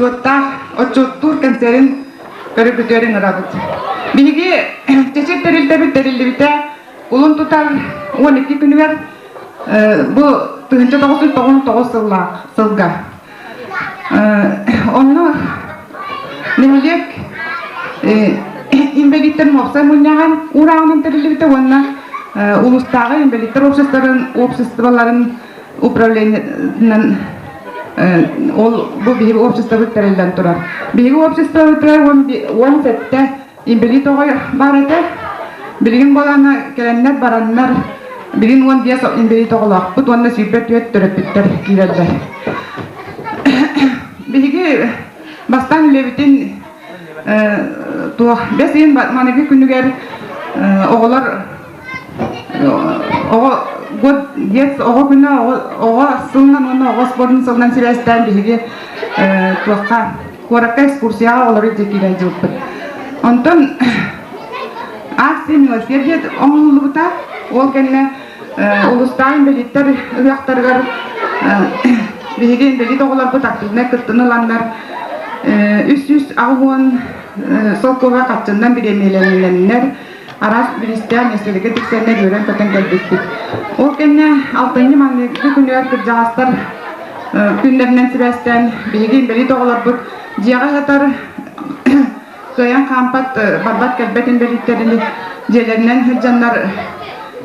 отчуоттаах отчуоттуур кэнсиэрин көрүбүтүгэр ыҥырабыт. Биһиги чэчир тэрилтэбит тэриллибитэ улун тутар 12 күнүгэр бу 1999 сыллаах сылга. Онно нэһилиэк инбэлииттэр уопсай мунньаҕын уурааҕынан тэриллибитэ уонна улуустааҕы инбэлииттэр обществоларын обществоларын управлениетынан ол бу биһиги обществобыт тэриллэн турар. Биһиги обществобытыгар 17 инбэлиит оҕо баар этэ. Билигин буолаана кэлэннэр бараннар билигин 15 инбэлиит оҕолоохпут уонна 24 төрөппүттэр киирэллэр. Биһиги бастаан үлэбитин туох бэс ыйын маныгы күнүгэр оҕолор оҕо год дец оҕо күнэ оҕо сылынан уонна оҕо спордун сылынан сибээстээн биһиги туохха куоракка экскурсияҕа оҕолору илдьэ киирэн дьылпыт. Онтон акция милосердие оҥоһуллубута. Ол кэннэ улустаах инбэлииттэр ыһыахтарыгар биһиги инбэлиит оҕолорбут активнай кыттыны ыланнар 380 солкуоба харчыннан бириэмийэлэннэр араас бириистээх миэстэлэргэ тиксэннэр үөрэн-көтөн кэлбиппит. Ол кэннэ алтынньы маҥнайгы күнүгэр кырдьаҕастар күннэринэн сибээстээн биһиги инбэлиит оҕолорбут дьиэҕэ сытар кыайан хаампат барбат-кэлбэт инбэлииттэрин дьиэлэринэн сылдьаннар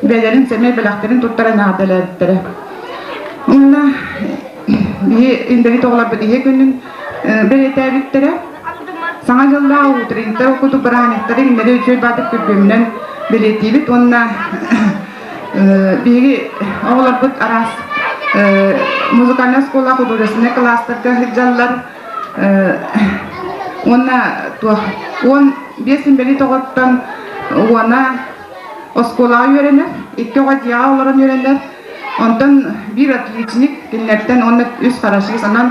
бэйэлэрин сэмэй бэлэхтэрин туттаран эҕэрдэлээбиттэрэ. Уонна биһи инбэлиит оҕолорбут ийэ күнүн бэлиэтээбиттэрэ. Саҥа дьыллаах утренниктар курдук бырааһынньыктары кинилэри үчүгэй баатык күргүөмүнэн бэлиэтиибит уонна биһиги оҕолорбут араас музыкальнай оскуола художественнай кылаастарга сылдьаллар уонна туох 15 инбэлиит оҕоттон уона оскуолаҕа үөрэнэр, икки оҕо дьиэҕэ олорон үөрэнэр, онтон биир отличник кинилэртэн уонна үс хорошист, онон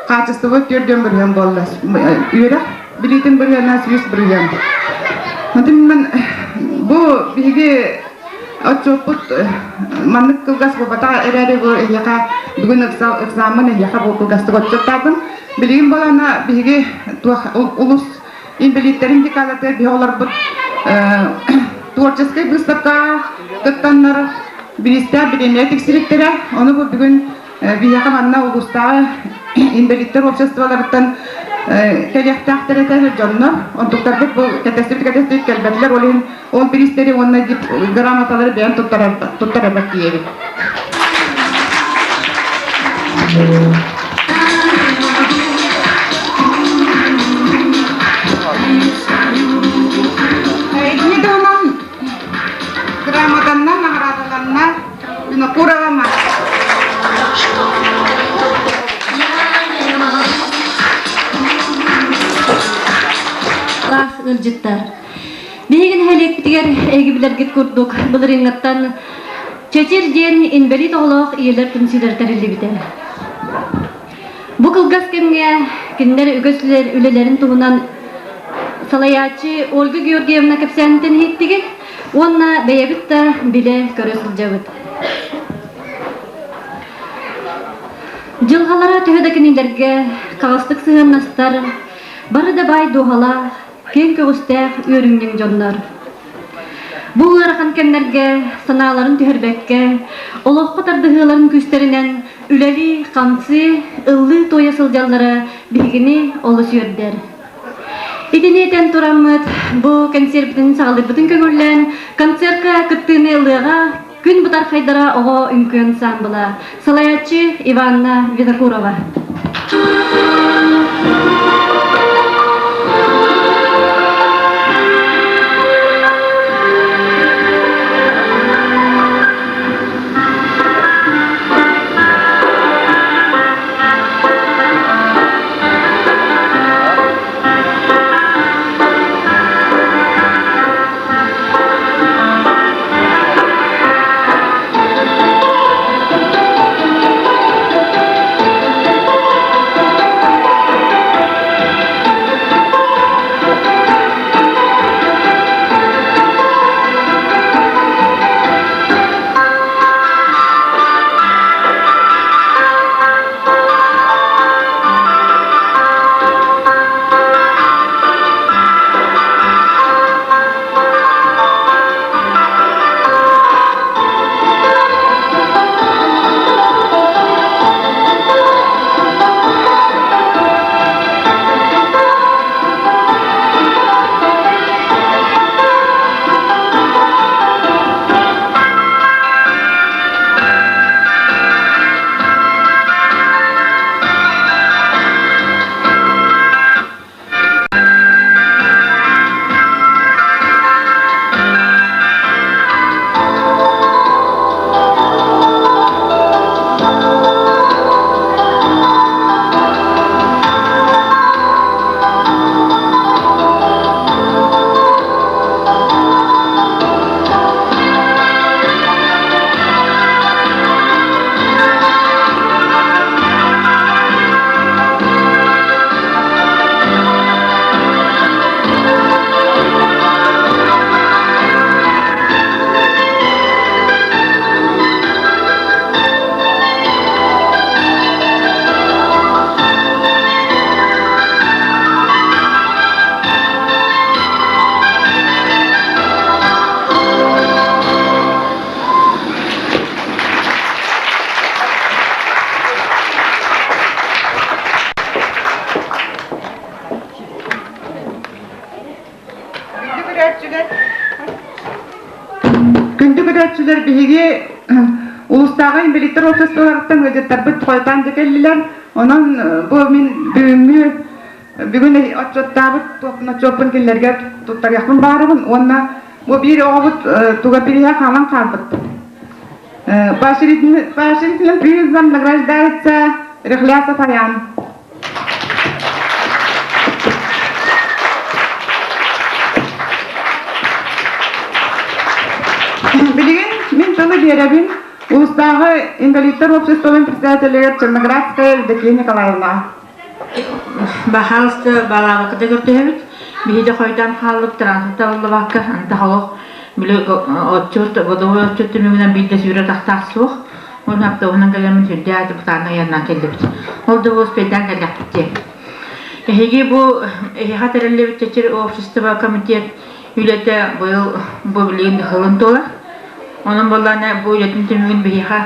хаачыстыба 40 бырыһыан буолла. Үөрэх билиитин бырыһыана 100 бырыһыан. Онтон бу биһиги отчуоппут маннык кылгас буолбатах эрээри бу эһиэхэ бүгүн экзамен эһиэхэ бу кылгастык отчуоттаатым. Билигин буолана биһиги туох улус инбэлииттэрин декадата биһи олорбут творческай быыстапкаҕа кыттаннар бириистээх бириэмийэ тиксибиттэрэ. Ону бу бүгүн биһиэхэ манна улуустааҕы инбэлииттэр обществоларыттан кэлиэхтээхтэр этэ дьоннор. Онтуктарбыт бу кэтэстибит кэтэстибит кэлбэтилэр. Ол иһин ол бириистэри уонна грамоталары бэйэм туттарарбар тиийэбит. Итини туһунан грамотаннан наҕараадаланна Винокурова Маша. Ыалдьыттар. Биһиги нэһилиэкпитигэр эһиги билэргит курдук былырыыҥҥыттан Чэчир диэн инбэлиит оҕолоох ийэлэр түмсүүлэрэ тэриллибитэ. Бу кылгас кэмҥэ кинилэр үгүс үлэлэрин туһунан салайааччы Ольга Георгиевна кэпсээниттэн иһиттигит уонна бэйэбит да билэ-көрө сылдьабыт. Дьылҕалара төһө да кинилэргэ хаҕыстык сыһыаннастар, бары да баай дууһалаах, киэҥ көҕүстээх үөрүнньэҥ дьоннор. Бу ыарахан кэмнэргэ санааларын түһэрбэккэ, олоххо тардыһыыларын күүстэринэн үлэлии, хамсыы, ыллыы-туойа сылдьаллара биһигини олус үөрдэр. Итини этэн тураммыт, бу кэнсиэрбитин саҕалыырбытын көҥүллээн, концертка кыттыыны ылыаҕа Күн бытархайдара оҕо үҥкүү ансаамбыла, салайааччы Иванна Винокурова. көрөөччүлэр, күндү көрөөччүлэр биһиги улуустааҕы инбэлииттэр обществоларыттан ыалдьыттарбыт хойутаан да кэллилэр. Онон бу мин бүгүҥҥү бүгүн отчуоттаабыт отчуоппун кинилэргэ туттарыахпын баҕарабын уонна бу биир оҕобут туга бириһэ хаалан хаалбыт. Поощрительным призом награждается Рехлясов Аян. Билигин мин тылы биэрэбин улуустааҕы инвалидтар обществоларын председателигэр Черноградская Евдокия Николаевна. Баһаалыста балаабакка көрдөһөбүт. Биһиги хойутаан хааллыбыт транспорт табыллыбакка антах олох били отчуот годовой отчуот түмүгүнэн биирдэ сүүрэ тахтаах суох. Уонна автобуһунан кэлэммит үрдээх депутатынан айаннаан кэллибит. Ол да успейдаан кэллэхпит дии. Эһиги бу эһиэхэ тэриллибит чэчир общество комитет үлэтэ быйыл бу билигин ыһылын туолар. Онон буоллаана бу үлэтин түмүгүн биһиэхэ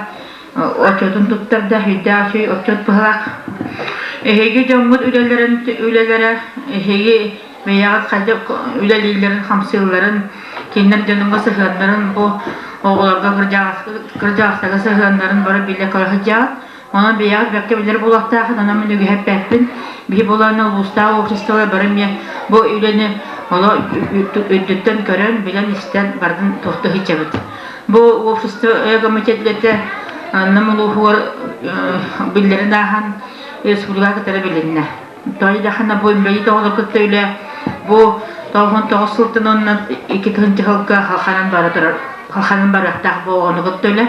отчуотун туттарда үрдээх үчүгэй отчуот быһалаах. Эһиги дьоҥҥут үлэлэрин үлэлэрэ эһиги бэйэҕит хайдах үлэлииллэрин, хамсыылларын, кинилэр дьонуҥҥа сыһыаннарын бу оҕолорго кырдьаҕастарга сыһыаннарын бары билэ көрө сылдьаҕыт. Онон бэйэҕит бэркэ билэр буолуохтааххыт, онон мин үгэһэппэппин. Биһи буолааны улуустаах обществолар бары эмиэ бу үлэни олох үрдүттэн көрөн, билэн-истэн барытын туохта сылдьабыт. Бу общество комитет үлэтэ Нам улууһугар биллэрин ааһан республикаҕа кытары билиннэ. Тоҕо даҕаны бу инбэлиит оҕолор кытта үлэ бу 99 сылтан уонна 2 сылга халханан бара турар халханан барыахтаах бу оҕону кытта үлэ.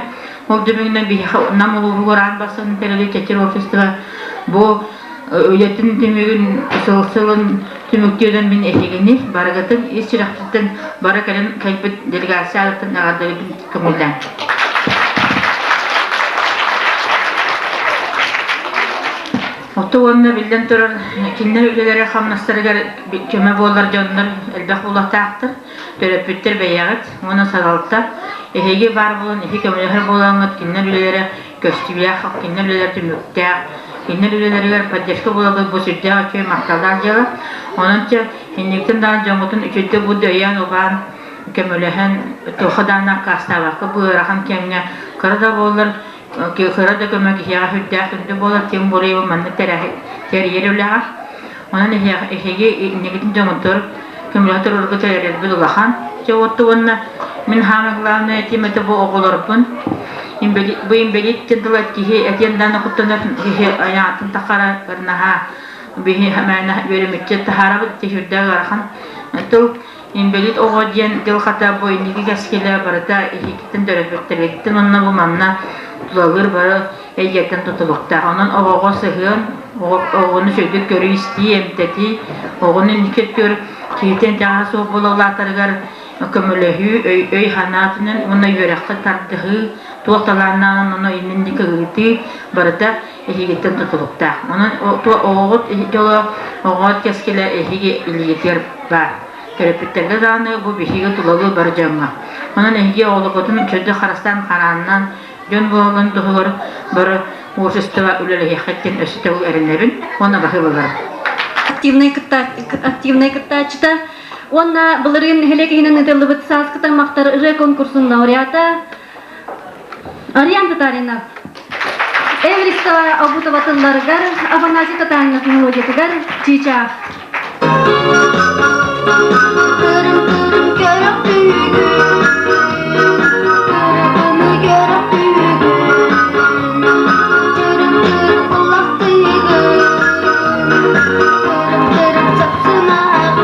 Ол түмүгүнэн биһиэхэ Нам улууһугар аан бастакы тэрили Чэчир общество бу үлэтин түмүгүн сыл сылын түмүктүүрүн мин эһигини барыгытын ис сүрэхпиттэн бары кэлэн кэлбит делегация аатыттан эҕэрдэлиибин көҥүллээҥ. Оту уонна биллэн турар кинилэр үлэлэрэ хамнастарыгар көмө буолар дьоннор элбэх буолуохтаахтар. Төрөппүттэр бэйэҕит уонна салалта эһиги баар буолан эһи көмөлөһөр буолаҥҥыт кинилэр үлэлэрэ көстүүлээх, кинилэр үлэлэрэ түмүктээх, кинилэр үлэлэригэр поддержка буоларгыт бу сүрдээх үчүгэй махталлаах дьыала. Онон чэ инниктэн даҕаны дьоҥҥутун үчүгэйдик бу өйөөн-убаан көмөлөһөн туохха даҕаны аккаастаабакка бу ыарахан кэмҥэ кыра да буоллар кыра да көмө киһиэхэ сүрдээх күндү буолар, тем более маннык тэрийэр үлэҕэ. Онон эһиги инникитин дьоҥҥутугар көмөлөһө тураргыт эрэлбит улахан. Дьэ уотта уонна мин хаамай главное этиим это бу оҕолорбун бу инбэлиит диэн тыла киһи этиэн даҕаны куттанар киһи айаатын тахара наһаа биһи мээнэ үөрэммиччэ таһаарабыт ити сүрдээх ыарахан тыл Инбэлиит оҕо диэн дьыл хата бу инники кэскилэ барыта иһиттэн төрөппүттэриттэн уонна бу манна тулалыыр бары эйгэттэн тутулуктаах. Онон оҕоҕо сыһыан, оҕону үчүгэйдик көрүү-истии, эмтэтии, оҕону инники өттүгэр киһитин итэҕэһэ суох буола улаатарыгар көмөлөһүү, өй-санаа өттүнэн уонна үөрэххэ тардыһыы, туох талааннааҕын уонна инники ыытыы барыта эһигиттэн тутулуктаах. Онон оҕоҕут дьоло, оҕоҕут кэскилэ эһиги илиигитигэр баар. Төрөппүттэргэ даҕаны бу биһиги тулалыы бар дьоҥҥо. Онон эһиги оҕолоргутун чөлдө харыстаан харааннаан дьон буолалларын туһугар бары общество үлэлэһиэххит диэн өссө төгүл эрэнэбин уонна баһыыбаларым. Активнай активнай кыттааччыта уонна былырыын нэһилиэк иһинэн ыытыллыбыт сааскы таммахтар ырыа конкурсун лауреата Ариан Татаринов. Эвриста Обутова тылларыгар, Афанасий Татаринов мелодиятыгар Чыычаах. Тырым-тырым көрөх түүгүн, Кырабыны көрөх түүгүн, Тырым-тырым ыллахтыгын, Тырым-тырым сапсынаҕын.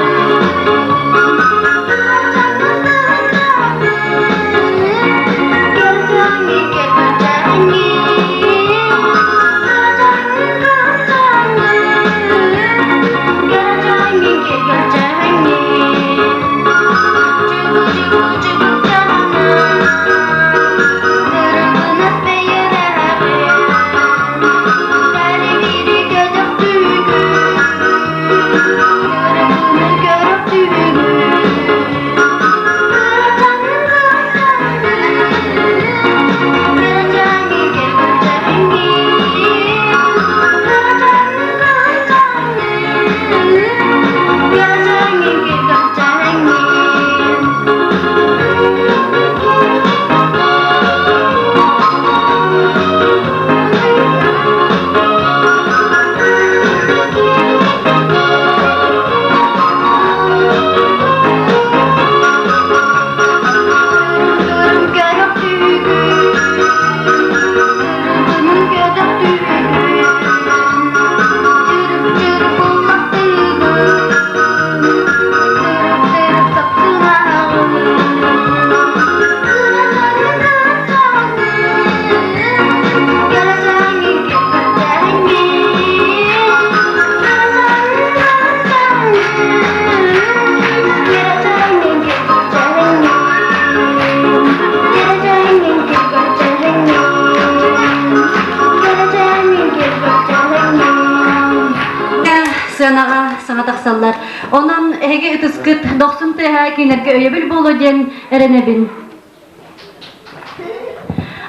Онон эһиги ытыскыт дохсун тыаһа кинилэргэ өйөбүл буолуо диэн эрэнэбин.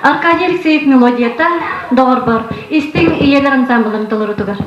Аркадий Алексеев мелодията доҕорбор истиҥ ийэлэр ансамблын толорутугар.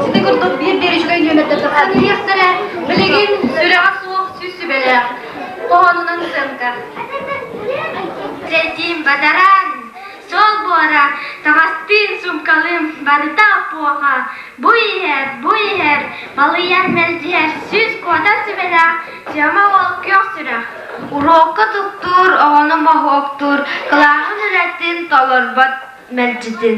Сити курдук биир-биир үчүгэй нүөмэрдэр тахсан иһиэхтэрэ. Билигин сүрэҕэ суох сүүс сүбэлээх. Хоһоонунан сыаҥка. Сэтиим бадаран, Сол буора, таҥастыын, суумкалыын барыта оппуоха, бу иһэр, бу иһэр, балыйар мэлдьиһэр сүүс куотар сүбэлээх Сема уол күөх сүрэх. Уруокка туктуур, оҕону моһуоктуур, кылааһын үлэтин толорбот мэлдьитин.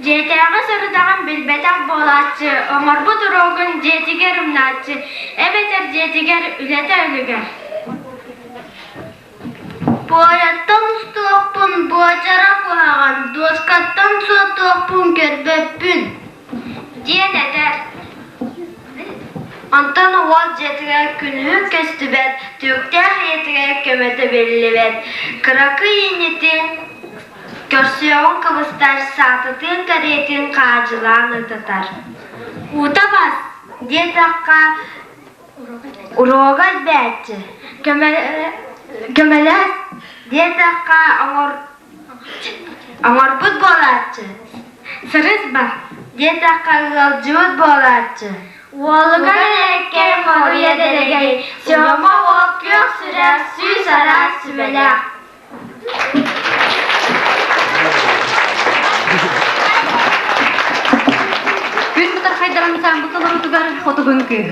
Дьиэтээҕи сорудаҕын билбэтэх буолааччы, оҥорбут уруогун дьиэтигэр умнааччы, эбэтэр дьиэтигэр үлэтэ өлүгэр. Буойаттан устуохпун буочара куһаҕан, дуоскаттан суоттуохпун көрбөппүн диэн этэр. Онтон уол дьиэтигэр күнүһүн көстүбэт, түбүктээх ийэтигэр көмөтө биллибэт. Кыракый инитин көрсүөҕүн кыбыстар, саатытын кэриэтин хаадьылаан ытатар. Уута бас диэтэххэ, Уруога элбээччи, көмөлөс диэтэххэ оҥорбут буолааччы, Сырыс ба диэтэххэ ыалдьыбыт буолааччы. Уолугар элэккэй хоруйа дэлэгэй, Сёма уол күөх сүрэх сүүс араас сүбэлээх. Күн бытархайдарын саамбыт толорутугар хотугун кыы.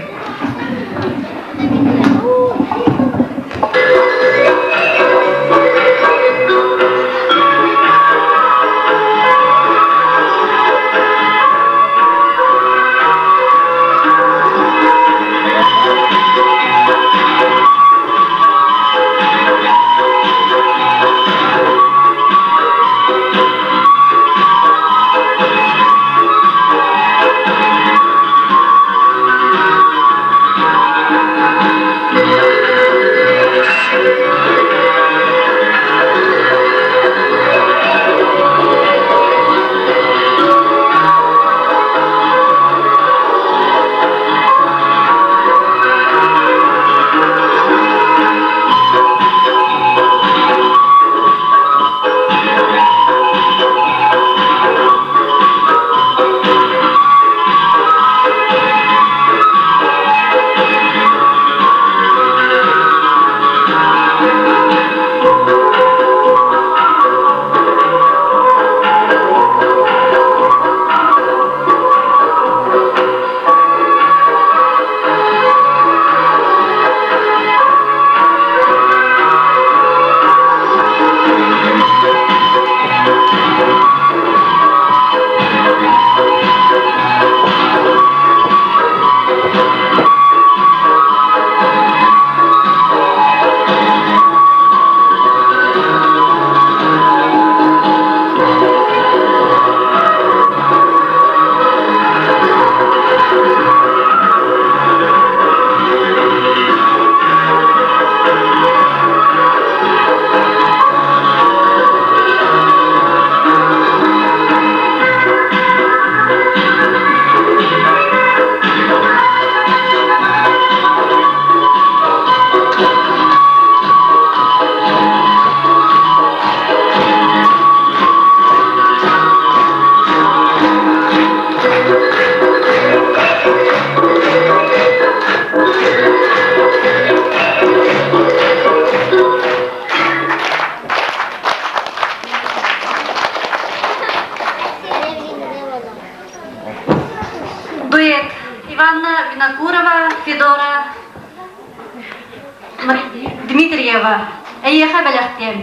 Григорьева, эйиэхэ бэлэхтиэм.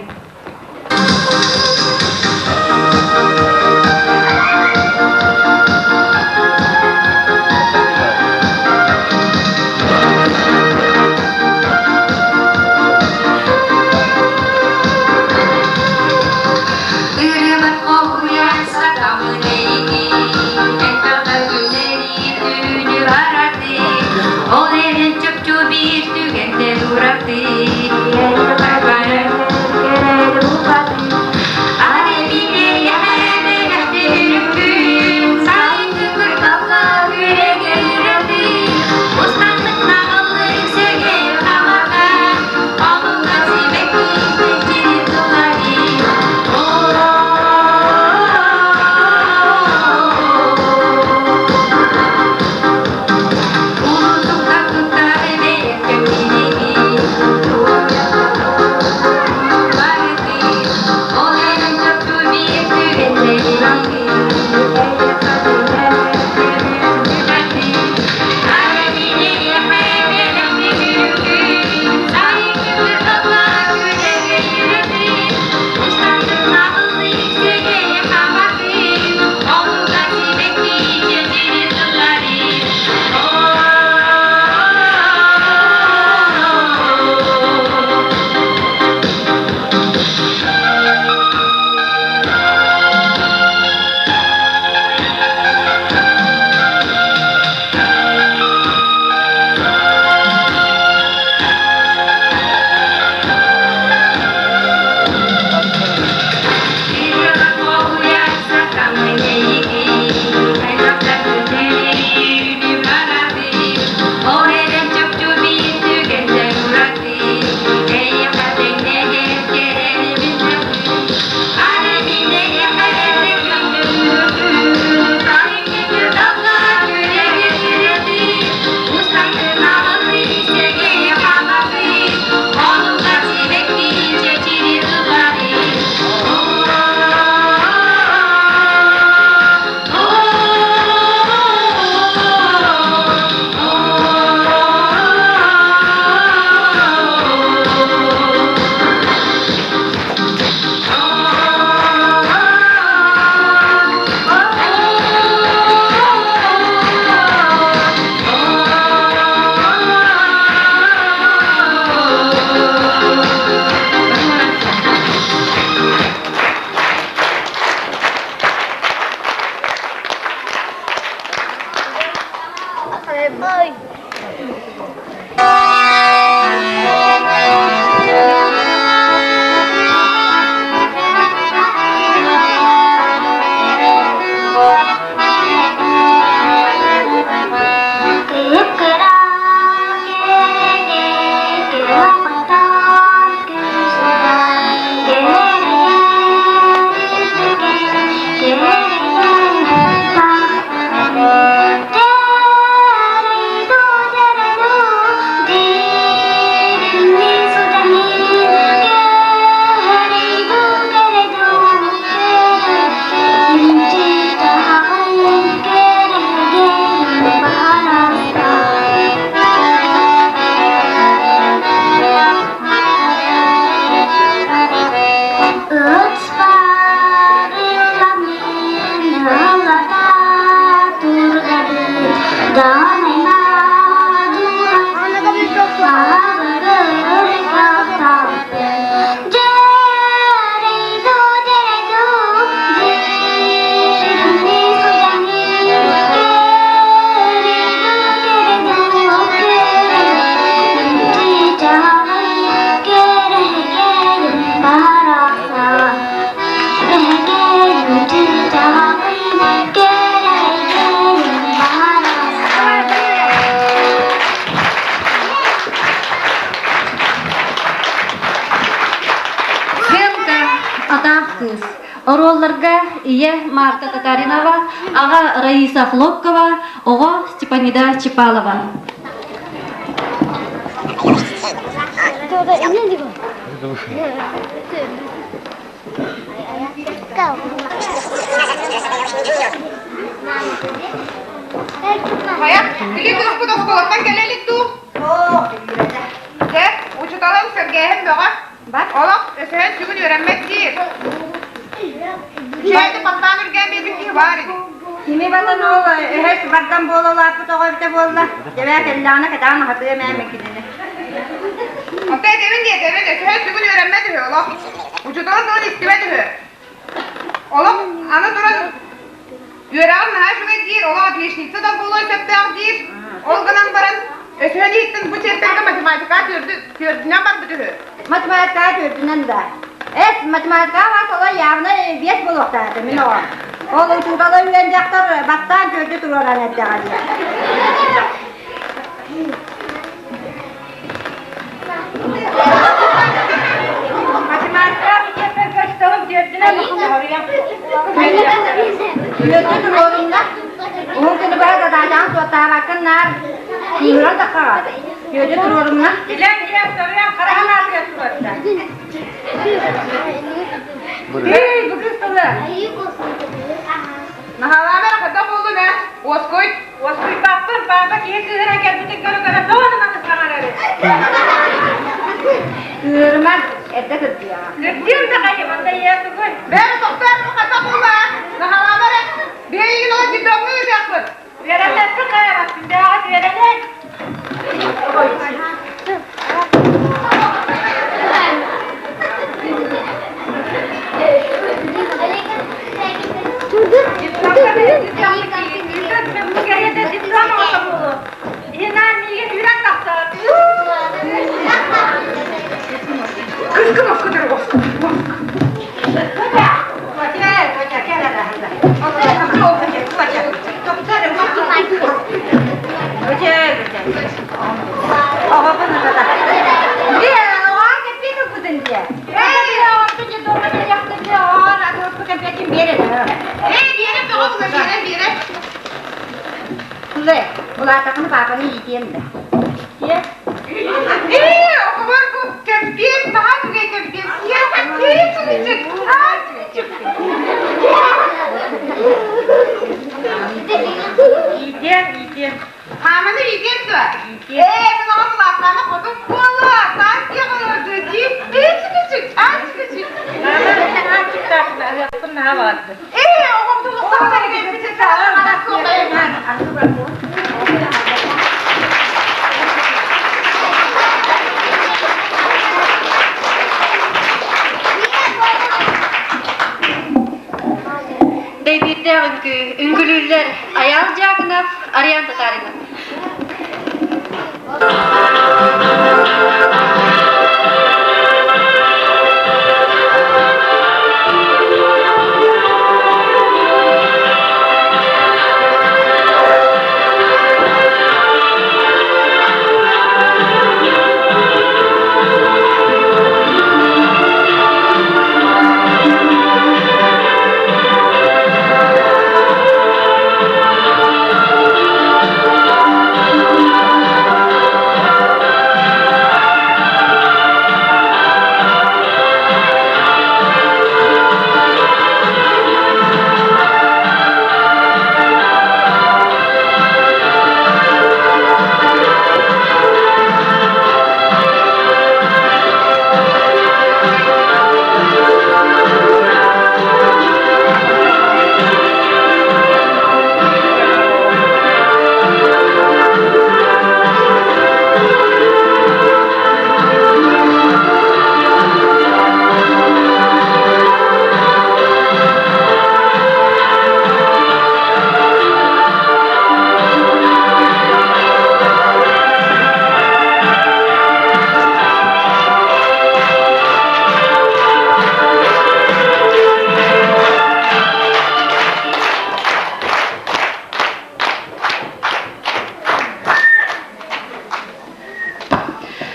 Ырыабар хоһуйан сатамын эйигин, элбэхтэ күннэри түүнү бараты, ол эрэн чопчу биир түгэнтэн ураты. Сценка атаах кыыс. Оруолларга ийэ Марта Татаринова, аҕа Раиса Хлопкова, оҕо Степанида Чепалова. Хайа, били кыыспыт оскуолаттан кэлэ илик дуу? Дьэ, Учуталым сэргээһин бөҕө. Олох өсөһөн сүгүн үөрэммэт диир. Үчүгэйди паттаан үргээн биэрбит киһи баар ини. Кими батан ол өһөс бардан буола улааппыт оҕо эбитэ буолла. Дьэбээ кэллэҕинэ кэтэҕин аһатыам ээ мин кинини. Онто этэбин диэтэбин, өсөһөн сүгүн үөрэммэт үһү олох. Учуталын тылын истибэт үһү. Олох аны туран үөрэҕин наһаа үчүгэй диир, олох отличница да буолуон сөптөөх диир. Ол гынан баран өсөһөн иһиттэн бу чиэппэргэ математика түөрдүнэн барбыт үһү. Математика түөрдүнэн да. Эс, математика вас ола явно биэс буолуохтаах мин оҕом. Ол учуутала үөн дьахтар бастаан түөрдү туруоран эрдэҕэ дии. Математика чиэппэргэ учууталым түөрдүнэн Түөрдү туруорунна. Уһун күнү быһа задачаҕын суоттаабаккын наар кыыһыран таххаҕа. Түөрдү туруорунна. Билэн иһэн соруйан хараҕын аатыгар туруорда. Эй, бу кыыс тылы. Наһаалаама эрэ хайдах буоллун ээ? Уоскуй. Уоскуйбаппын, папа киһи кыыһыран кэлбитин көрө-көрө тоҕо маны саҥарар Кыырма, эрдэ кырдьыаҕа. Кырдьыам да хайым, онто ийэ тугуй? Бэри тохтоо, хайдах буолла? Наһаалаама эрэ. Биһиги ол детдомҥа ыытыахпыт. Үөрэммэппин хайабаппын, бэҕэт үөрэнэн. Ээ, биэрэ бөҕө була, биэрэ, биэрэ. Ле, улаатахына папаны иитиэм да. Ээ, оҕолор бу кэмпиэт, наһаа үчүгэй кэмпиэт. Сиэ, сиэ, аа, Иитиэм, иитиэм. Мааманы иитиэм дуо? Ээ, мин оҕом улааттаҕына хотун буолуо, таас диэх олордуо дии. Ээ, чүкүчүк, аа, чүкүчүк. Маама, аанчыктаахпын, аһыахпын наһаа баҕардым. Ээ, оҕом тулуктаах Дэйбиирдээх үҥкүү, үҥкүлүүллэр Айаал Дьяконов, Ариан Татаринов.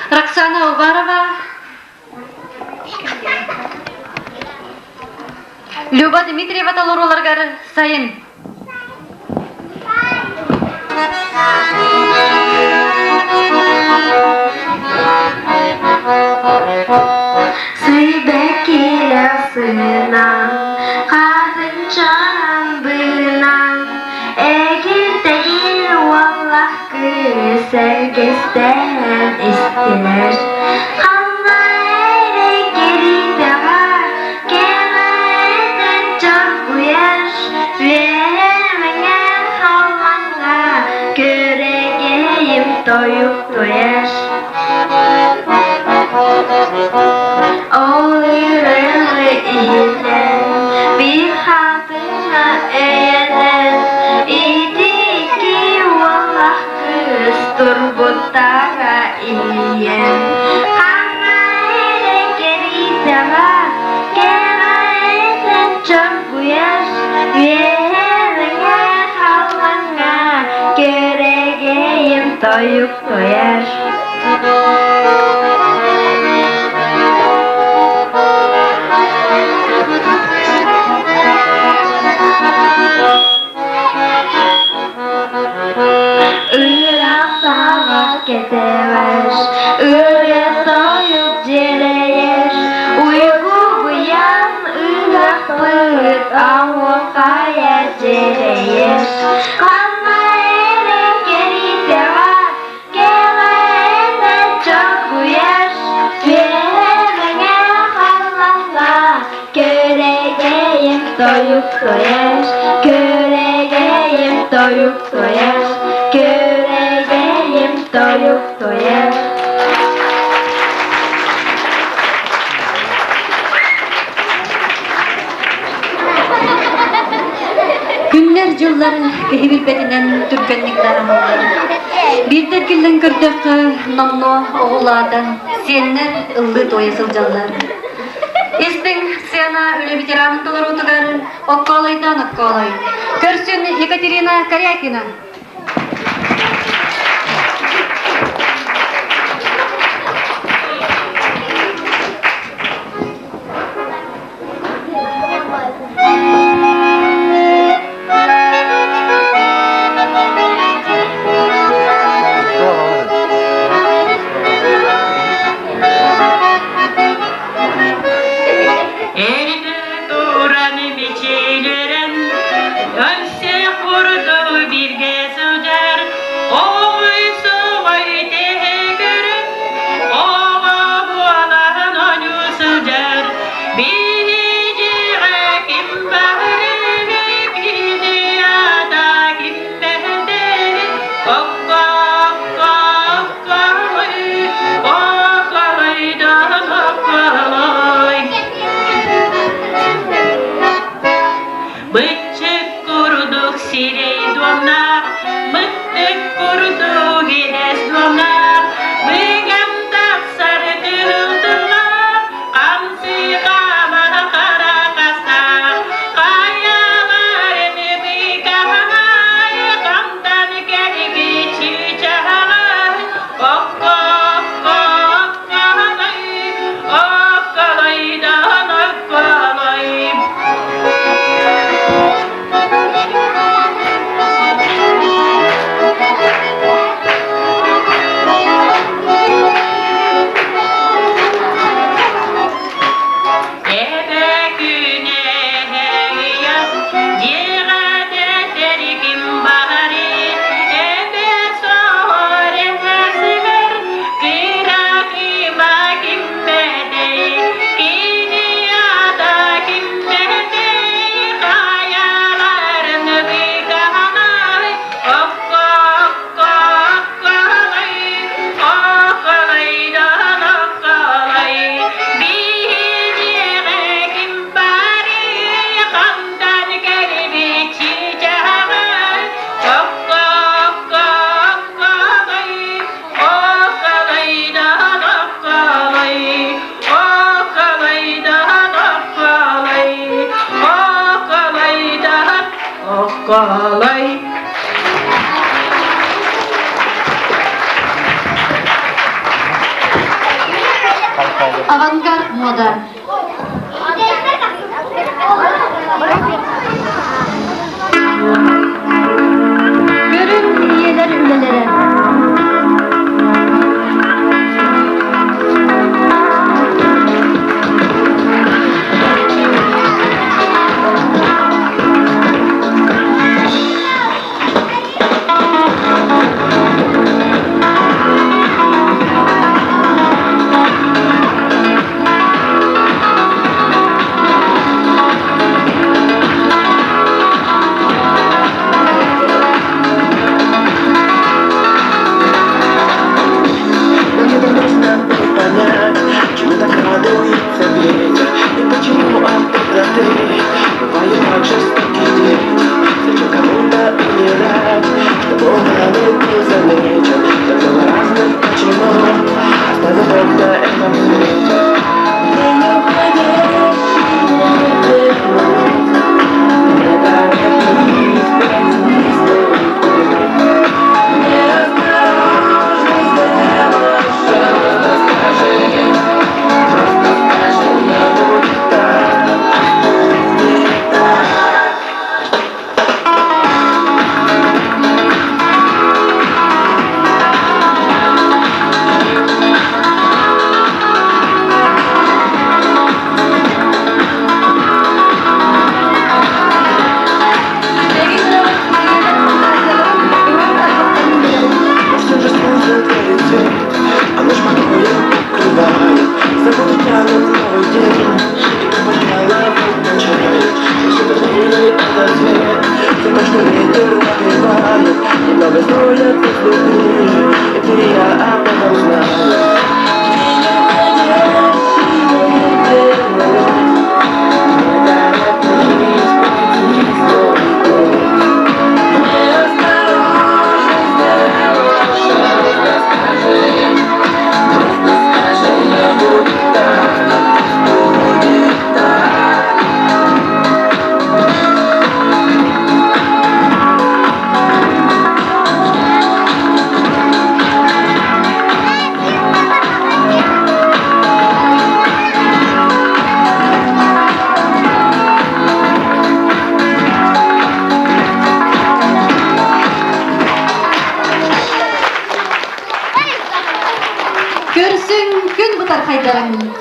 Роксана Уварова, Люба Дмитриева толорууларыгар сайын. Сибэккилэр сынан, хатынчаан бынан, эгирдэгил уоллах кыыс сэргэстэһэн истилэр. тойук туойар. Ол ырыаны иһиллэн, биир хаатыҥҥа өйөнөн, ити икки уоллаах кыыс турбуттара иһийэн, ханна эрэ кэрийдэҕэ, кэҕэтэ чоргуйар, үөһэ халлаҥҥа күөрэгэйим тойук туойар. Ыраах саҕа кэтэҕэр, ырыа тойук дьиэлэйэр, уйгу быйаҥ ыһыахпыт оһуохайа дьиэрэйэр. Ханна эрэ кэрийдэҕэ, кэҕэтэ чоргуйар, үөһэ мэҥэ халлаҥҥа күөрэгэйим тойук туойар, күөрэгэйим тойук туойар, күөрэгэйим тойук туойар. Күннэр-дьыллар киһи билбэтинэн түргэнник дараһаллар. Биирдэ эргиллэн көрдөххө, номнуо оҕулаатан, сиэннэр ыллыы-туойа сылдьаллар. Истиҥ сцена үлэ ветеранын толоруутугар Оккоолойдоон Оккоолой. Көрсүн Екатерина Корякина. Эрдэ туран мичилэрэн, Өссө курдук бииргэ сылдьар, Оҕой суой тэһэ көрөн, Оҕо буолан оонньуу сылдьар, Биһиги ким баҕарар, кини аата ким бэһдэр, Окко, окко, окколой, окколойдон окколой. Быччык курдук сирэй дуомнаах, мыттык курдук иэс дуомнаах, быган тахсар кыһыл тыллаах, хамсыы-хаама хара хастаах, хайаларын быыкаһаҕай, хантан кэлбит чыычааҕай, окко, окко, окколой, окколойдон окколой. Эбэ күнэ дьиэҕэ ким баҕарый эбэ соһор эһэсигэр кыра кыыма киммэтэй кини аата киммэтэй хайаларын быыкаһанай окко окко окколой окколойдон окколой биһиэхэ ким барый хантан кэлбит чыычааҕай окко окко окколой окколойдон окколой окколойдон окколой окколойдон окколой. Авангард мода. Көрүҥ ийэлэр үлэлэрэ.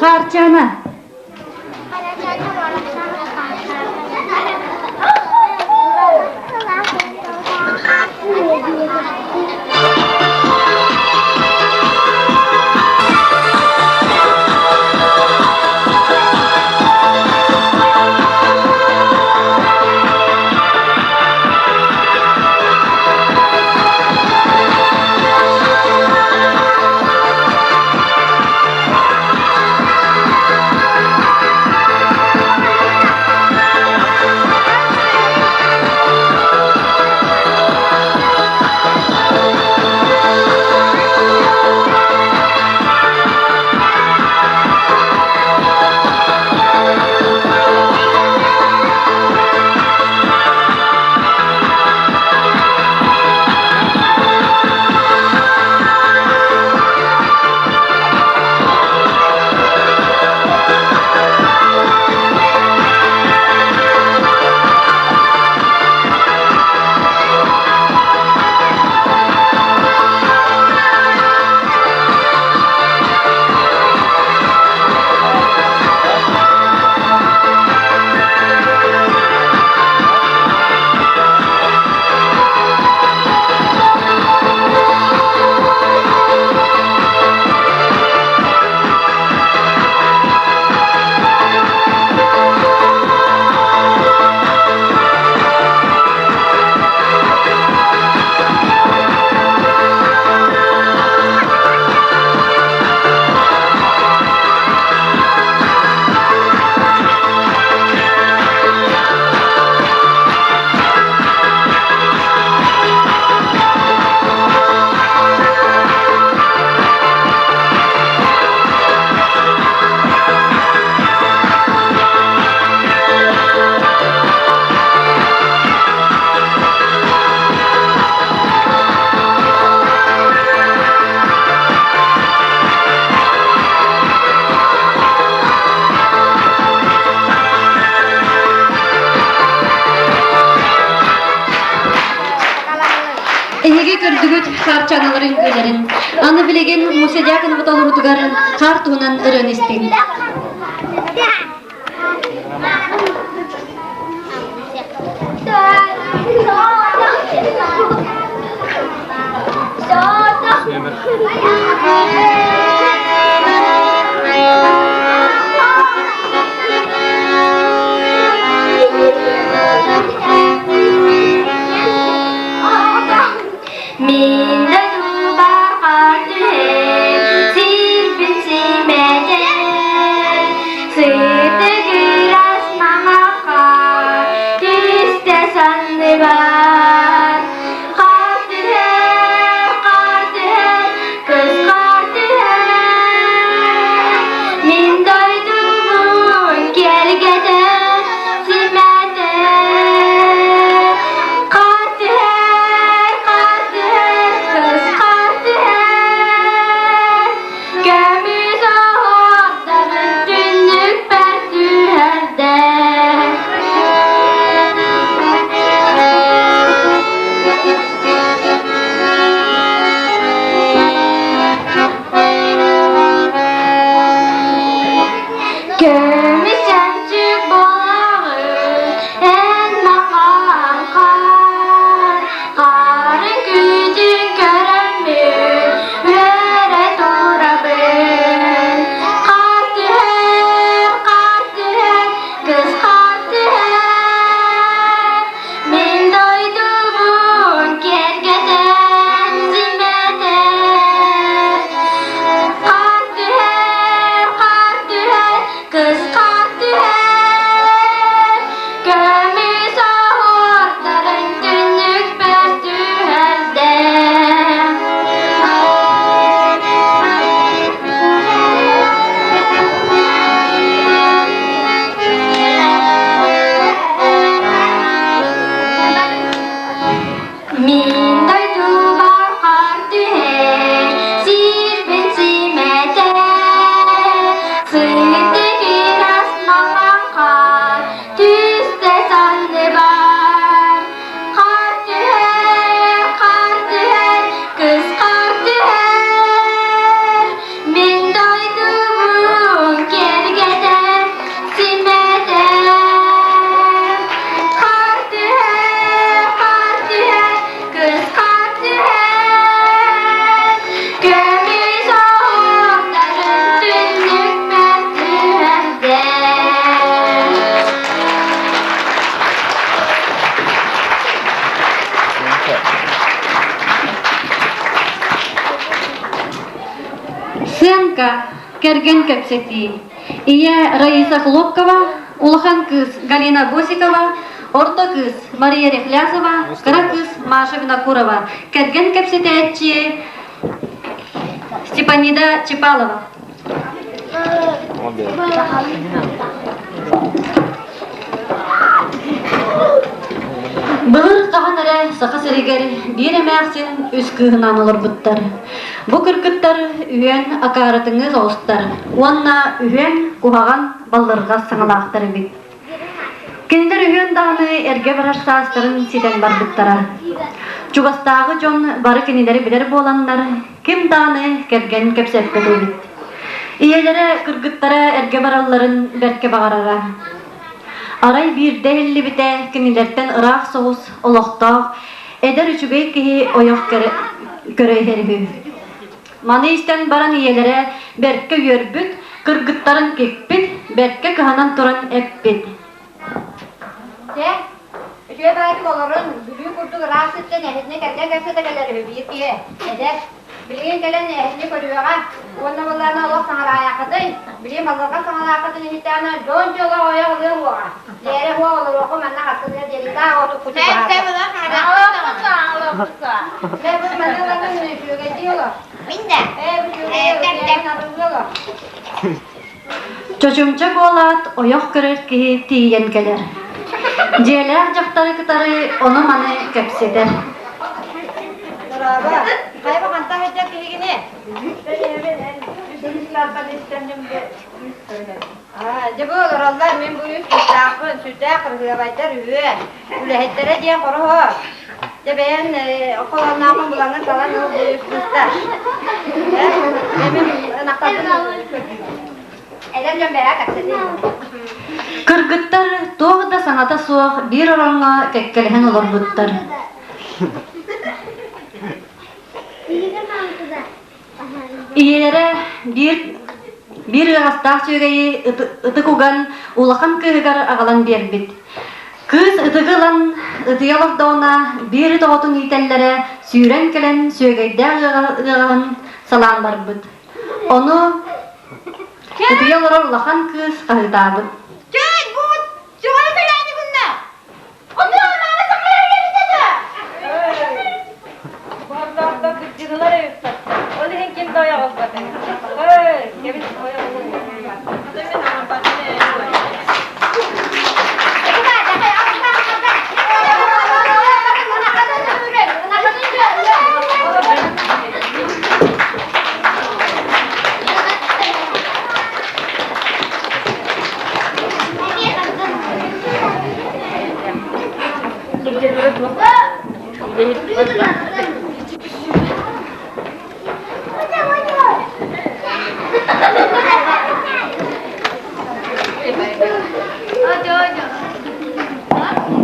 Хаарчаана. Эһиги көрдүгүт хаарчааналар үҥкүүлэрин. Аны билигин Муся Дьяконова толоруутугар хаар туһунан ырыаны истиҥ. Мин дойдубар хаар түһэн, сирбин симэтэн. Кэргэн кэпсэтии. Ийэ Раиса Хлопкова, улахан кыыс Галина Босикова, орто кыыс Мария Рехлязова, кыра кыыс Маша Винокурова. Кэргэн кэпсэтээччи Степанида Чепалова. Былыр хаһан эрэ Саха сиригэр биир эмээхсин үс кыыһынаан олорбуттар. Бу кыргыттар үһүөн акаарытыҥы соҕустар уонна үһүөн куһаҕан баллырҕас саҥалаахтар эбит. Кинилэр үһүөн даҕаны эргэ барар саастарын ситэн барбыттара. Чугастааҕы дьон бары кинилэри билэр буоланнар, ким даҕаны кэргэн кэпсэппэт эбит. Ийэлэрэ кыргыттара эргэ баралларын бэркэ баҕарара. Арай биирдэ иһиллибитэ кинилэртэн ыраах соҕус олохтоох эдэр үчүгэй киһи ойох көрө иһэр үһү. Маны истэн баран ийэлэрэ бэркэ үөрбүт, кыргыттарын кикпит, бэркэ кыһанан туран эппит. Дьэ, үчүгэй баайдык олорун, Бүлүү курдук ыраах сиртэн эһэтинэ кэргэн кэпсэтэ кэлэр үһү биир киһи. Эдэр. Билигин кэлэн эһэтини көрүөҕэ уонна былаана олох саҥараайаххытый, билигин малларга саҥалааххытын иһиттэҕинэ дьон дьоло ойох ылыа уоҕа. Дьээрэ уо олоруохху манна хасылыа диэрита отуккучу Мэ бу манна ылаҥын үчүгэйдии олор. Мин да. Ээ бу үчүгэй арыллыа олор. Чочумча буолаат, ойох көрөр киһи тиийэн кэлэр. Дьиэлээх дьахтары кытары ону-маны кэпсэтэр. Дорообо, хайа хантан сылдьар киһигини? Дьэ бу олороллор, мин бу үс кыыстаахпын, сүрдээх кыргыабайдар үһүө, үлэһиттэрэ диэн хороһо. Дьэ бэйэн холонноохун булаҥҥын талан ыл бу үс кыыстар. Мин ынахтарбын Эдэр дьон бэйэ кэпсэтиҥ. Кыргыттар туох да саҥата суох биир ороҥҥо кэккэлэһэн олорбуттар. Ийэлэрэ биир биир ыаҕастаах сүөгэйи ытык уган улахан кыыһыгар аҕалан биэрбит. Кыыс ытыгы ылан ытыйа олордоҕуна биир ыт оҕотун иитэллэрэ сүүрэн кэлэн сүөгэйдээх ыаҕаһын салаан барбыт. Ону ытыйа олорор улахан кыыс хаһыытаабыт. Чэй, бу сүөгэйи сэлээни гынна! Бардахта кырдьыгылар эбиппэт. Ол иһин ким да ойох ылбата. Эй, кэбис ойох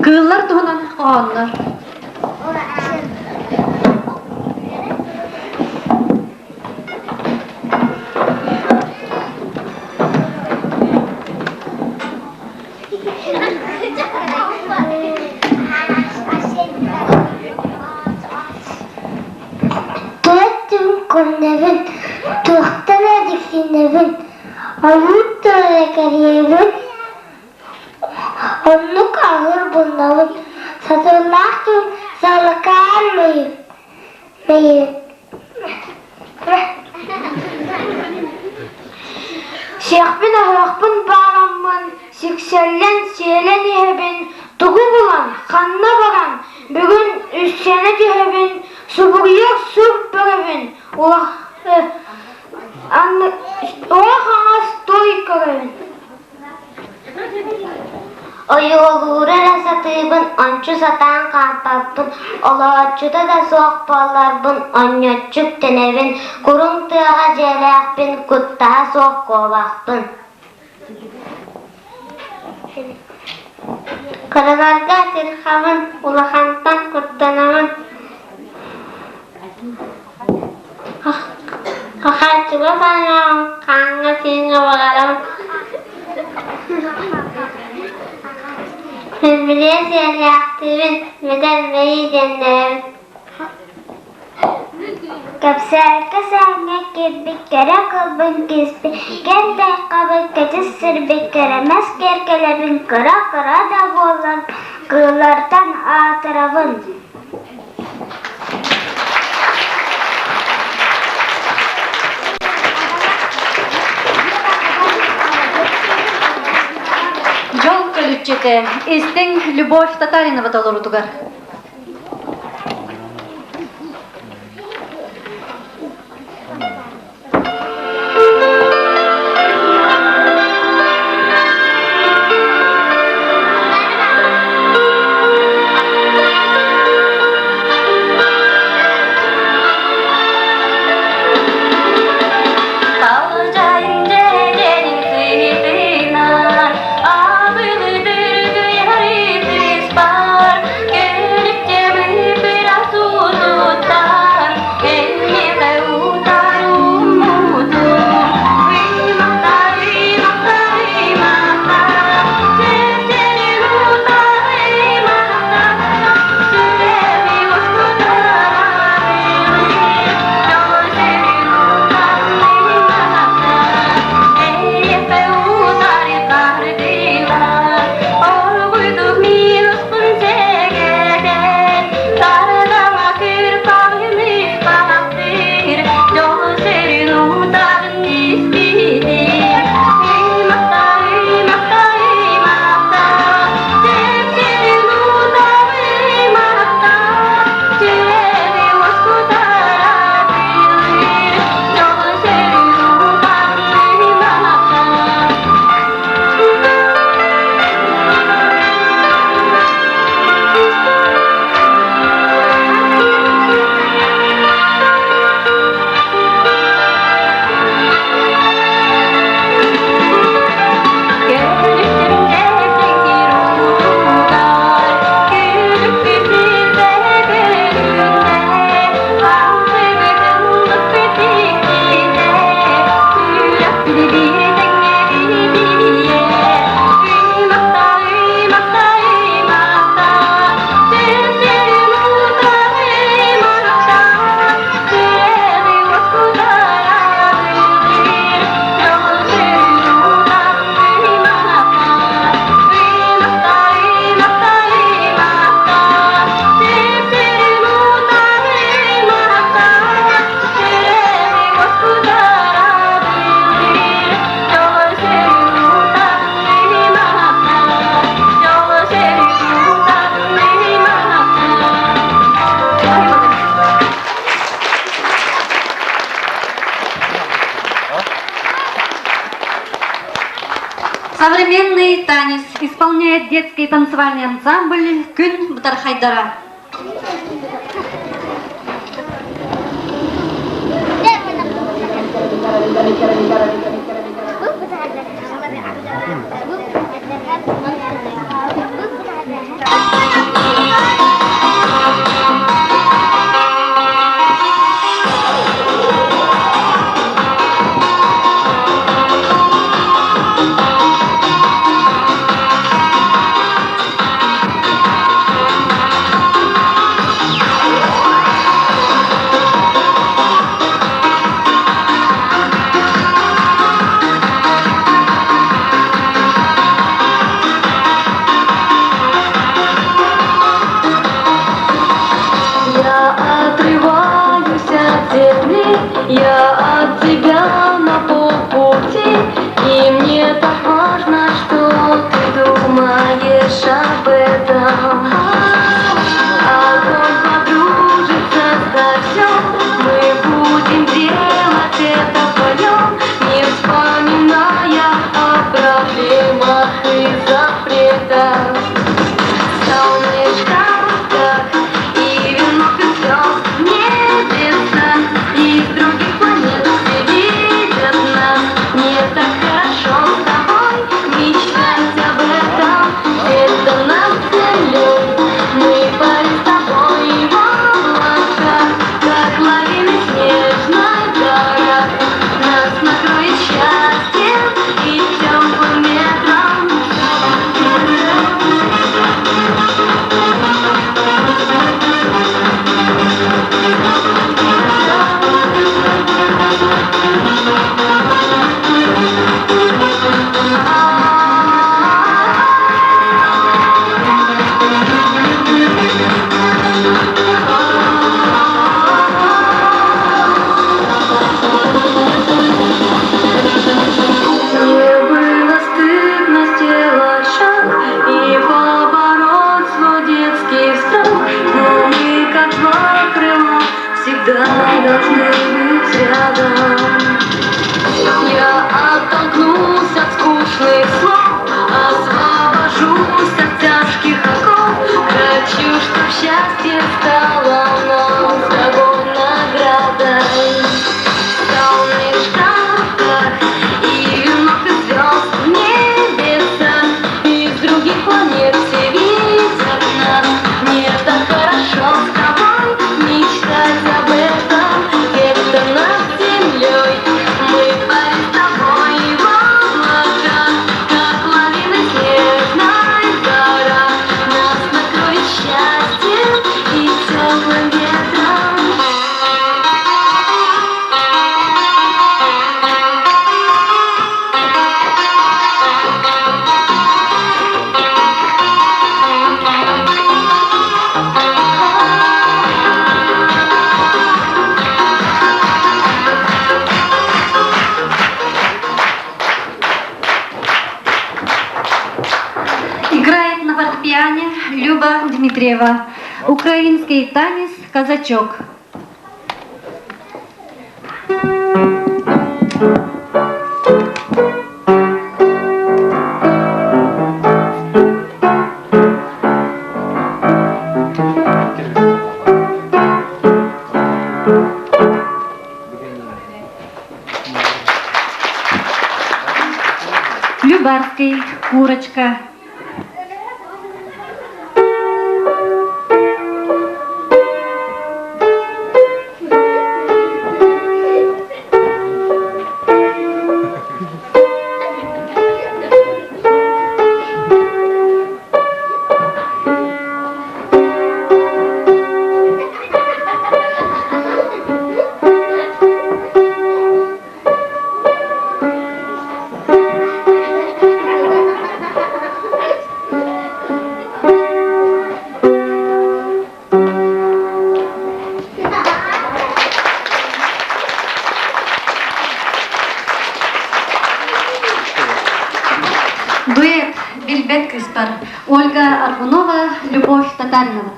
Кыыллар туһунан хоһооннор. Төрт көрүнэбин, туохтан эрэ дьиксинэбин, ойуур тыала кэрийэбин, оннук аһыыр буллабын, сатыылаах күн салакаан мэйик Сиэхпин-аһыахпын баараммын, сиксэллэн сиэлэн иһэбин, тугу булан, ханна баран, бүгүн үссэнэ түһэбин, субуруйар сур бөрөбүн, уҥа-хаҥас той көрөбүн Ойуолууру эрэ сатыыбын, ончу сатаан хаампаппын, олооччута да суох буолларбын онньоччу үктэнэбин, куруҥ тыаҕа дьиэлээхпин, куттаһа суох куобахпын. Кыраларга сирхабын, улахантан куттанабын. Хахааччыга санаам, хааҥҥа сиҥҥэ баҕарам. Билиэ сиэллээхтиибин, мэдэр мэйии диэннэрэбин. Кэпсээккэ сээҥҥэ киирбит кэрэ кылбын киспит, кэнтэй хабыр кэтит сирбит кэрэмэс киэркэлэбин кыра-кыра да буоллар кыыллартан аатырабын. Дьол көлүччэтэ истиҥ Любовь Татаринова толорутугар. Современный танец исполняет детский танцевальный ансамбль «Күн Бытархайдара». Играет на фортепиано Люба Дмитриева. Украинский танец «Казачок». Любарский, Курочка. Дуэт Билбэт кыыспар Ольга Аргунова, Любовь Татаринова.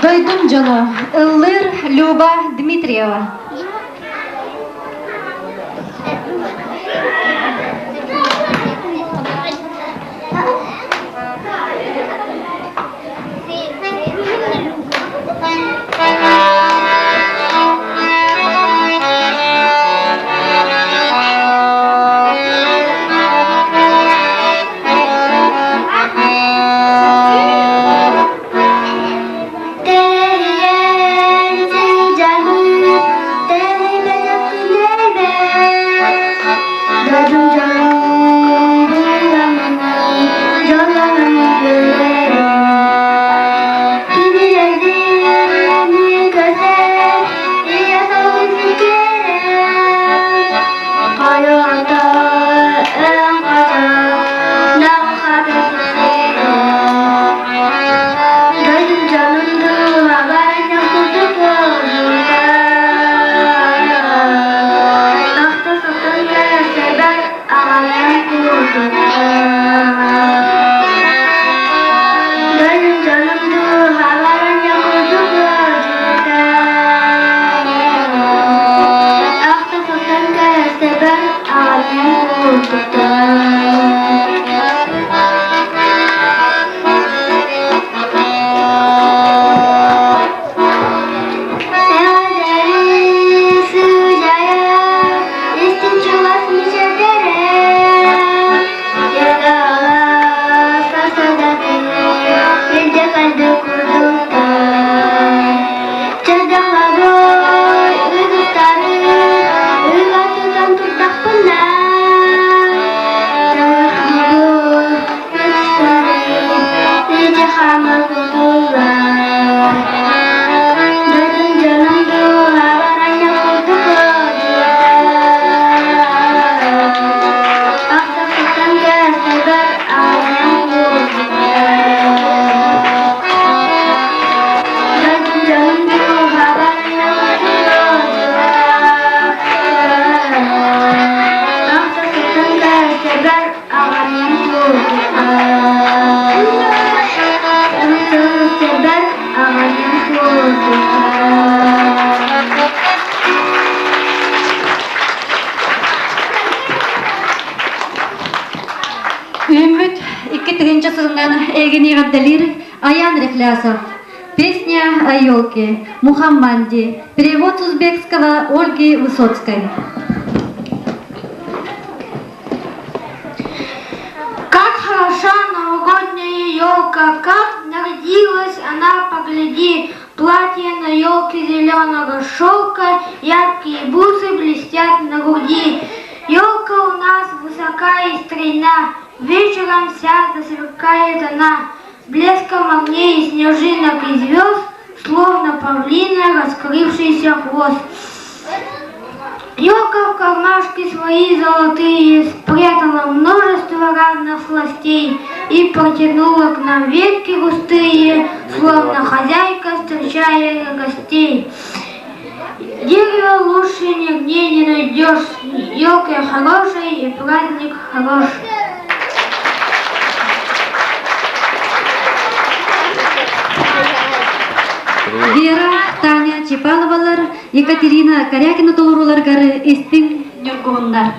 Дойдум дьоно, ыллыыр Люба Дмитриева. Тэрийэн сылдьабыт. Үүммүт 2000 сылынан эйигин эҕэрдэлиир Аян Рехлясов. Песня о елке. Мухамманди. Перевод с узбекского Ольги Высоцкой. Как хороша новогодняя елка, как нарядилась она, погляди, Платье на елке зеленого шелка, яркие бусы блестят на груди. Елка у нас высока и стройна, вечером вся засверкает она. Блеском огней и снежинок и звезд, словно павлина раскрывшийся хвост. Елка в кармашке свои золотые спрятала множество разных сластей и протянула к нам ветки густые, словно хозяйка, встречая гостей. Дерево лучше нигде не найдешь, елка хорошая и праздник хорош. Вера, Таня Чепановалар, Екатерина Корякина толорууларыгар истиҥ ньургуһуннар.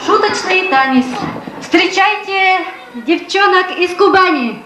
Шуточный танец. Встречайте девчонок из Кубани.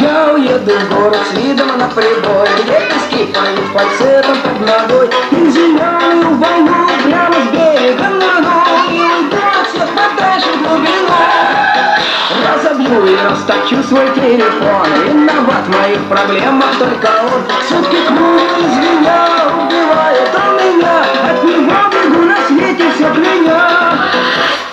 Я уеду в город с видом на прибой, Где пески поют фальцетом под ногой, И зеленую волну прямо с берега нырну, И уйду от всех подальше в глубину. Разобью и расточу свой телефон, Виноват в моих проблемах только он. Сутки кругом звеня убивает он меня, От него бегу на свете все пленя.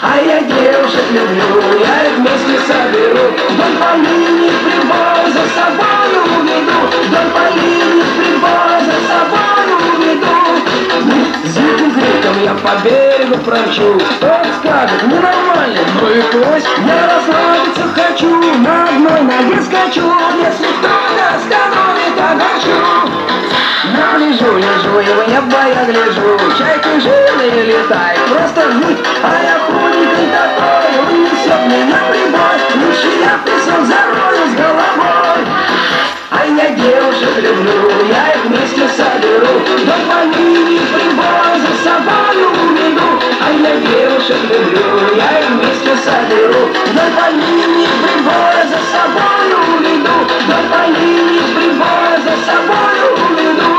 А я девушек люблю, я их вместе соберу, Вдоль по линии прибой за собою уведу, Вдоль по линии прибой за собою уведу. С диким криком я по берегу промчу. Тот скажет, ненормальный, ну и пусть. Я расслабиться хочу, на одной ноге скачу. Если кто-то остановит, огорчу. На лежу, лежу и в небо я гляжу. Чайки жирные летают, просто жуть. А я худенький такой, унесет меня прибой. Лучше я в песок зарою с головой. А я девушек люблю, я их вместе соберу. До линии прибой за собою уведу. А я девушек люблю, я их вместе соберу. До линии прибой за собою уведу. До линии прибой за собою уведу.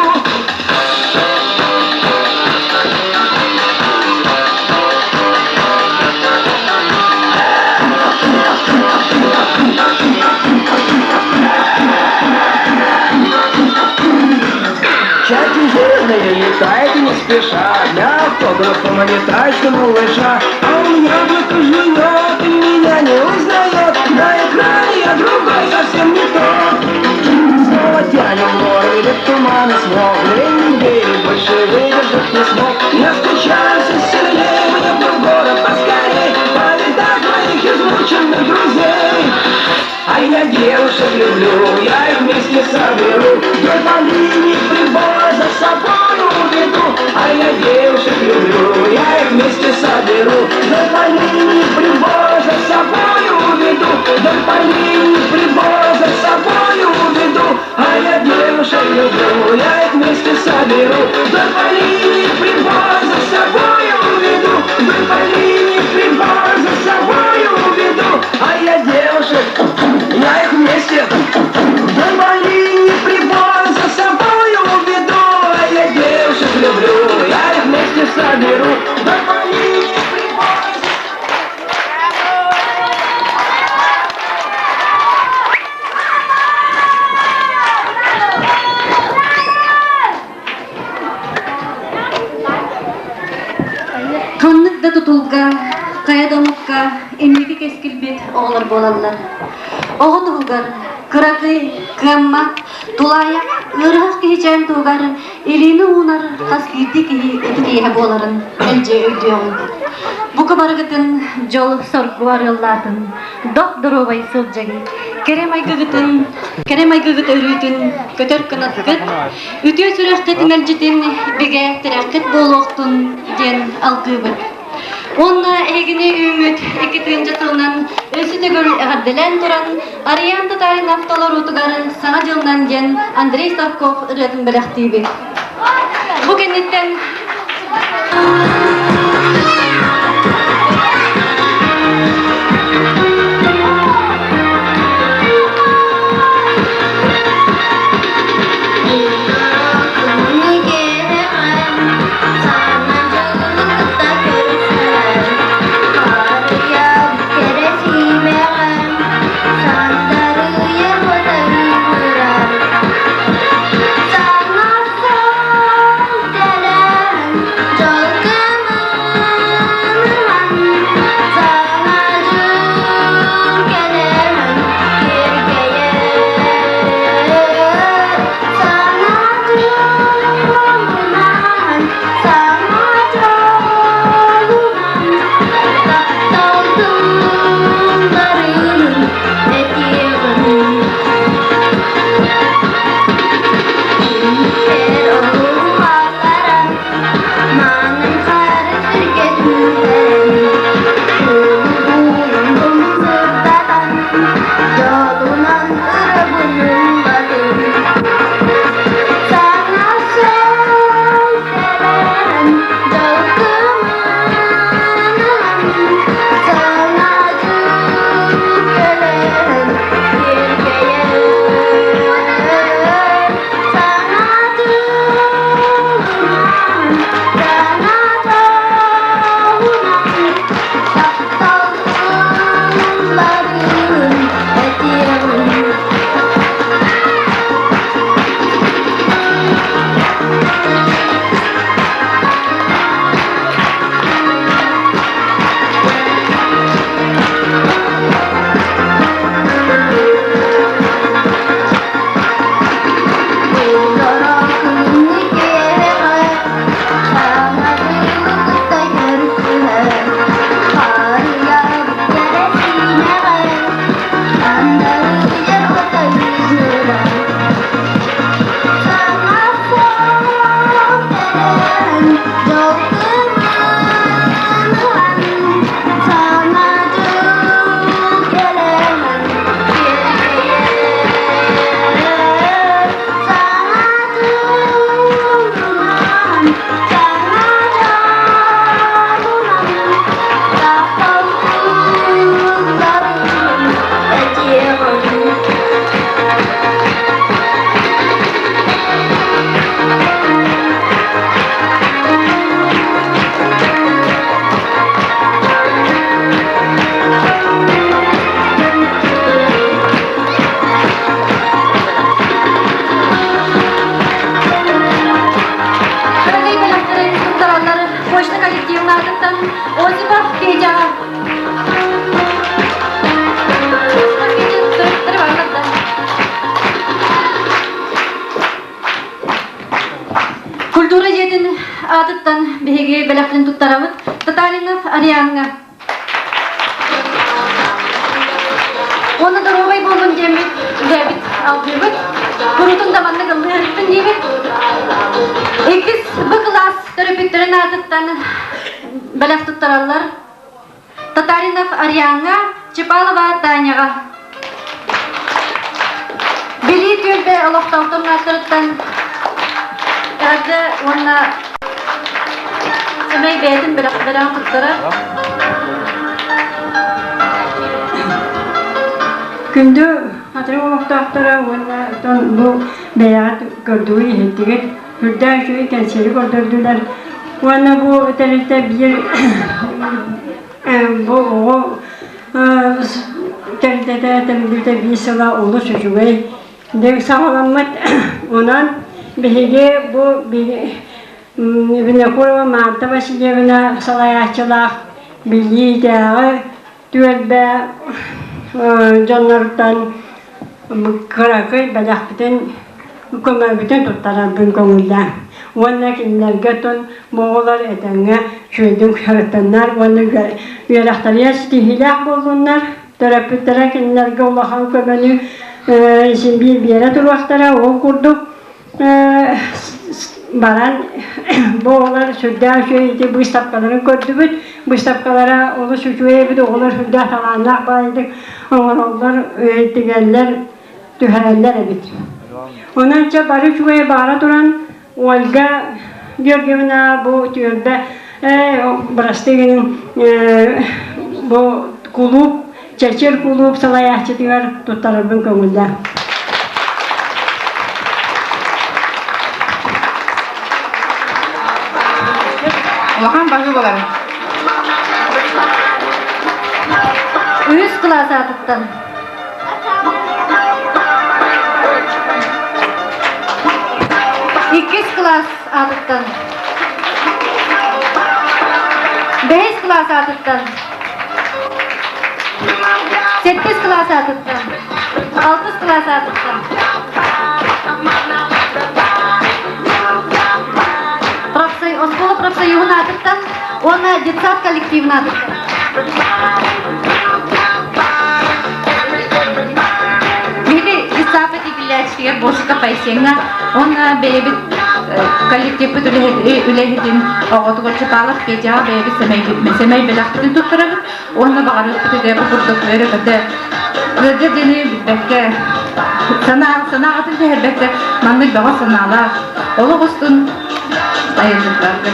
Чайки жирные летают не спеша, Для автографа не малыша. А он яблоко жует и меня не узнает, На экране я другой совсем не тот. Снова тянем горы, где туман и смог, Две недели больше выдержать не смог. Я скучаю все сильнее, мне бы в город поскорей, Повидать моих измученных друзей. А я девушек люблю, я их вместе соберу, Вдоль по линии прибоя за собой уведу. А я девушек люблю, я их вместе соберу, Вдоль по линии прибоя за собой уведу. Вдоль по линии прибоя за собой уведу. А я девушек люблю, я их вместе соберу, Вдоль по линии прибоя за собой уведу. Вдоль по линии прибоя за собой уведу. А я девушек, я их вместе вдоль по линии прибоя за собой уведу. А я девушек люблю, я их вместе соберу. Вдоль по линии прибоя за Ханнык да тутулга, хайа да омукка инники кэскилбит оҕолор буолаллар. Оҕо туһугар кыракый, кыаммат, тулаайах, ыарыһах киһичээн туһугар илиини уунар хас биирдии киһи ытык иэһэ буоларын мэлдьи өйдүөҕүҥ. Бука барыгытын дьол-соргу арыаллаатын, дох доруобай сылдьыҥ, кэрэ майгыгытын, кэрэ майгыгыт өрүүтүн көтөр кынаккыт, үтүө сүрэххит мэлдьитин бигэ тирэххит буолуохтун диэн алгыыбыт. Уонна эһигини үүммүт 2 тыһыынча сылынан өссө төгүл эҕэрдэлээн туран, Ариан Татаринов толоруутугар Саҥа дьылынан диэн Андрей Старков ырыатын бэлэхтиибит. Бу кэнниттэн Саҥа сыл кэлэн, дьол. Дьол кымын ылан, саҥа дьыл кэлэн киэргэйэр. Саҥа дьылынан, саҥа дьолунан, таптал тылларын этиэҕим. Кыракый бэлэхтэрин туттараллар почта коллективын аатыттан Осипов Петяҕа. Осипов Петя төрөппүттэрэ бааллар да. Культура дьиэтин аатыттан биһиги бэлэхтэрин туттарабыт Татаринов Ариаҥҥа. Уонна доруобай буоллун диэммит үлэбит алгыыбыт. Курутун да маннык ыллыырыппын диибит. Иккис Б кылаас төрөппүттэрин аатыттан бэлэх туттараллар. Татаринов Ариаҥҥа, Чепалова Таняҕа. Билии түөлбэ олохтоохторун ааттарыттан эҕэрдэ уонна сэмэй бэйэтин бэлэҕин туттарар. Күндү хатырык олохтоохторо уонна оттон бу бэйэҕит көрдүгүт иһиттигит үрдээх үчүгэй кэнсиэри көрдөрдүлэр уонна бу тэрилтэ биир бу оҕо тэрилтэтэ тэриллибитэ биир сыла олус үчүгэй диэн саҕаламмыт онон биһиги бу Винокурова Марта Васильевна салайааччылаах Билиитээҕи түөлбэ дьонноруттан кыракый бэлэхпитин көмөбүтүн туттарарбын көҥүллээн уонна кинилэргэ тон бу оҕолор этэҥҥэ үчүгэйдик сырыттыннар уонна үөрэхтэригэр ситиһиилээх буоллуннар төрөппүттэрэ кинилэргэ улахан көмөнү син биир биэрэ туруохтара ол курдук баран бу оҕолор сүрдээх үчүгэй ити быыстапкаларын көрдүбүт. Быыстапкалара олус үчүгэй эбит, оҕолор сүрдээх талааннаах баайдык оҥороллор, тигэллэр, түһэрэллэр эбит. Онон чэ бары үчүгэй баара туран Ольга Георгиевна бу түөлбэ бырастыы гыныҥ бу кулууп Чэчир кулууп салайааччытыгар туттарарбын көҥүллээн. Улахан баһыы болар. Үһүс кылаас аатыттан. Иккис кылаас аатыттан. Бэһис кылаас аатыттан. Сэттис кылаас аатыттан. Алтыс кылаас аатыттан. Оскуола профсоюһун аатыттан уонна детсад коллективын аатыттан. Биһиги детсад иитиллээччитигэр Босика Пайсеҥҥа уонна бэйэбит коллективпыт үлэһитин оҕотугар Чапалов Петяҕа бэйэбит сэмэй бэлэхпитин туттарабыт уонна баҕарыахпыт этэ бу курдук үөрэ-көтө ыалдьар диэни билбэккэ санаа санааҕытын түһэрбэккэ маннык бөҕө санаалаах олох устун айыллыктарга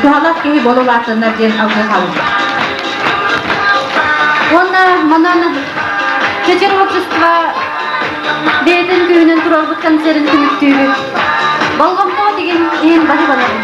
туһалаах киһи буола улаатыннар диэн алгыы хаалбыт. Уонна манан Чэчир общество бэйэтин күүһүнэн туруорбут концерын түмүктүүбүт. Болҕомтоҕо тигин иһин баһы баларын.